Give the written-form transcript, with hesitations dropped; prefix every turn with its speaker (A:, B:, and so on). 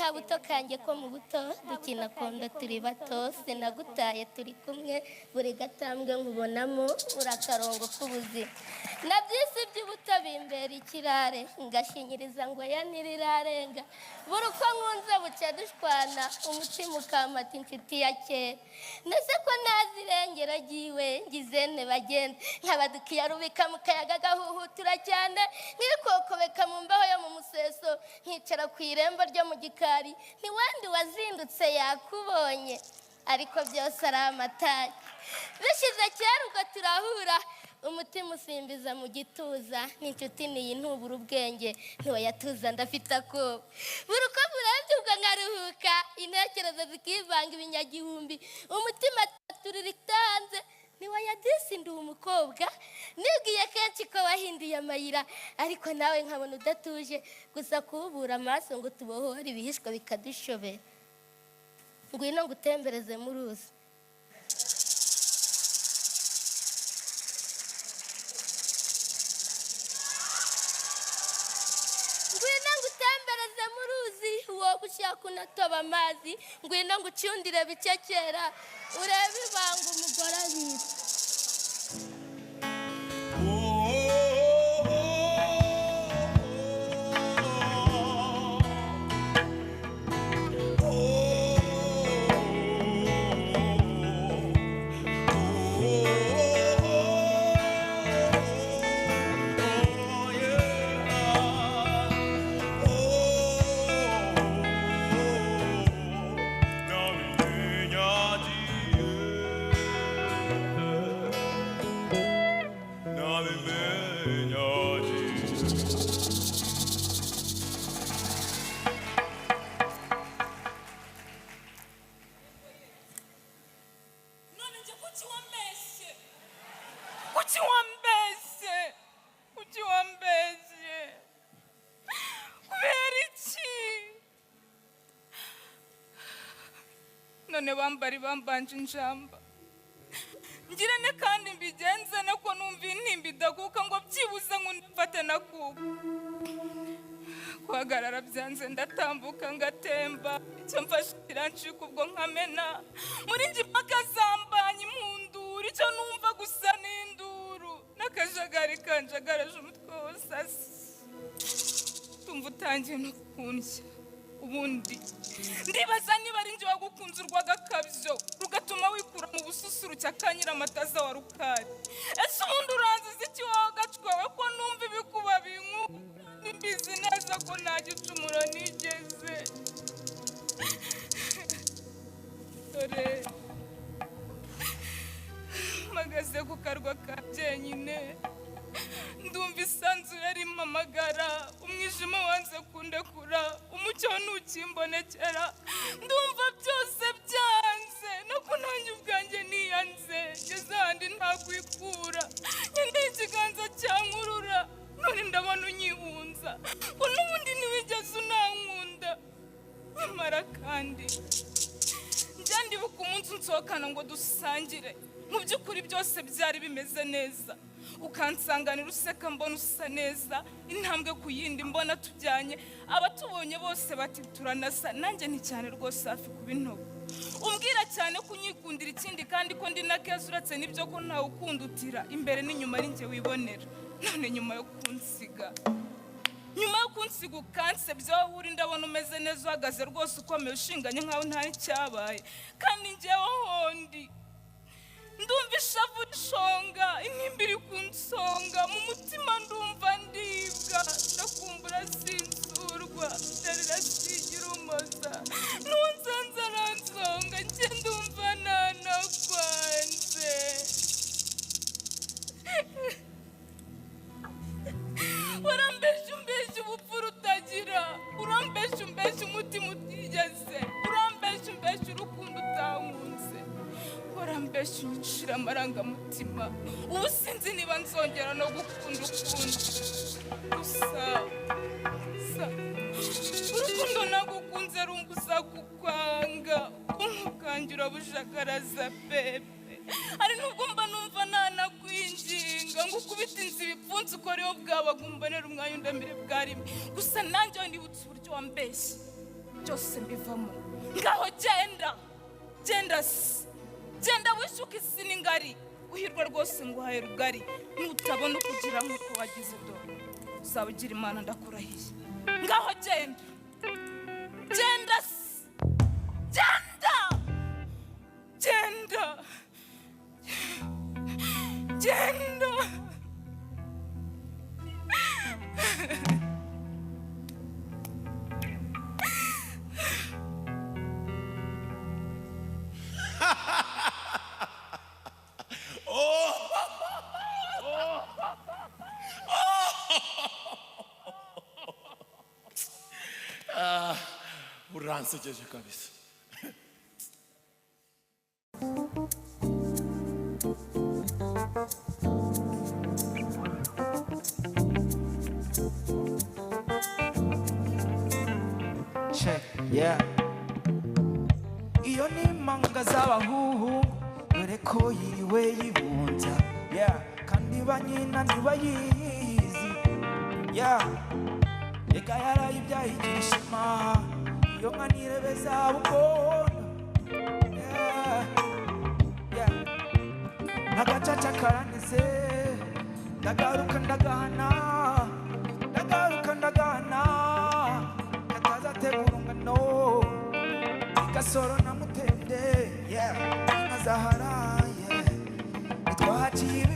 A: Kabuto kanjye ko mu buto, dukina kondo turi bato, sinagutaye turi kumwe, buri gatambwe nkubonamo uri akarongo k'ubuzima. Na byisi by'ubuto bimbera ikirare, ngashinyiriza ngo ya ntirirarenga. Buri uko nkunze bucya dushwana, umutima ukamata inshuti ya kera. Ndetse ko ntazi irengero ryiwe, ngizene bagenda nkabadukiya rubika mu kayaga gahuhutura cyane, nkikokobeka mu mbeho yo mu museso, nkicara ku irembo ryo mu gikari, ntiwandi wazindutse yakubonye, ariko byose ari amatari. Bishize kera ubwo turahura, umutima usimbiza mu gituza, n'inshuti niyi ntubura ubwenge, ntiwayatuza ndafite akoba. Buri uko murebye ubwo nkaruhuka, intekerezo zikivanga ibinyagihumbi, umutima turira itanze, ntiwayadisi ndi umukobwa. Nibwiye kenshi ko wahinduye amayira, ariko nawe nkabona udatuje, gusa kuwubura amaso ngo tubohore ibihishwa bikadushobera. Ngwino ngutembereze mu ruzi. Ngwino ngutembereze mu ruzi, wowe ushaka unatoba amazi, ngwino ngucundire bike kera, urebe ibanga umugore abitse.
B: None njye kuki wambeshye? Kuki wambeshye? Kuki wambeshye? Kubera iki? None bambari bambanje injamba, ngirane kandi mbigenze nako numva intimba idakuka ngo byibuze ngo mfate nakuka. Guhagarara byanze, ndatambuka ngatemba, icyo mfashe kirancika ubwo nkamena muri njye impaka zambanye impunduru, icyo numva gusa n'induru n'akajagari kanjagaraje umutwe wose asi. Tumva utangiye no kundya. Ubundi ndibaza niba ari njye wagukunze urw'agakabyo rugatuma wikura mu bususuruke akanyira amataza wa rukari. Ese ubundi uranziza iki wowe gacwawe, ko numva ibikuba binkuka, mbizi neza ko nta gicumuro nigeze? Dore mpagaze ku karwa ka jyenyine, ndumva isanzure rimpamagara, umwijima wanze kundekura, umucyo ntukimbonekera, ndumva byose byanze no kunanjye ubwanjye niyanze, ngeze ahandi ntakwikura, nkeneye ikiganza cyankurura. None ndabona unyihunza ngo n'ubundi ntiwigeze unankunda. Nyamara kandi njya ndibuka umunsi unsohokana ngo dusangire, mu by'ukuri byose byari bimeze neza, ukansanganira useka, mbona usa neza, intambwe ku yindi mbona tujyanye, abatubonye bose bati turanasa, nanjye nti cyane rwose hafi kuba intobo. Umbwira cyane ko unyikundira, ikindi kandi ko ndi na keza, uretse n'ibyo ko ntawe ukundutira imbere n'inyuma ari njye wibonera. None nyuma yo kunsiga ukansebya, wowe uri ndabona umeze neza, uhagaze rwose ukomeye, ushinganye nkaho nta cyabaye, kandi njyewe hondi ndumva ishavu rishonga, intimba iri kunsonga mu mutima, ndumva ndibwa, ndakumbura sinsurwa, ndarira sigira umoza, n'uwansanze aransonga, njye ndumva nanakwanze. Warambeshya umbeshya ubupfura utagira, urambeshya umbeshya umutima utigeze, urambeshya umbeshya urukundo utankunze, warambeshya unyicira amarangamutima. Ubu sinzi niba nzongera no gukunda ukundi. Gusa gusa urukundo nagukunze rumbuza kukwanga, ubwonko bwanjye urabujagaraza pepe. Hari nubwo mba numva nanakwinginga ngo ukubite inzu ibipfunsi uko ariho bwabaga, umbonera umwanya undamire bwa rimwe. Gusa nanjye nibutse uburyo wambeshye. Byose mbivamo. Ngaho genda, genda se, genda wishuke. Isi ni ngari, uhirwa rwose nguhaye rugari. Nutabona ukugira nk'uko wagize, dore uzaba ugira Imana, ndakurahiye. Ngaho genda, genda se, genda, genda, genda.
C: Uransekeje kabisa.
D: Check, yeah. Iyo ni impanga z'abahuhu, dore ko yiriwe yibunza, yeah. Kandi ba nyina ntibayizi, yeah. Reka yarayibyaye igira ishema, iyo nka nirebe bukondo, yeah. Agacaca karaneze, ndagaruka ndagahana, ndagaruka ndagahana, katazategura ungano gasoro na mutende, yeah. Inka zaharaye ntitwahaciye.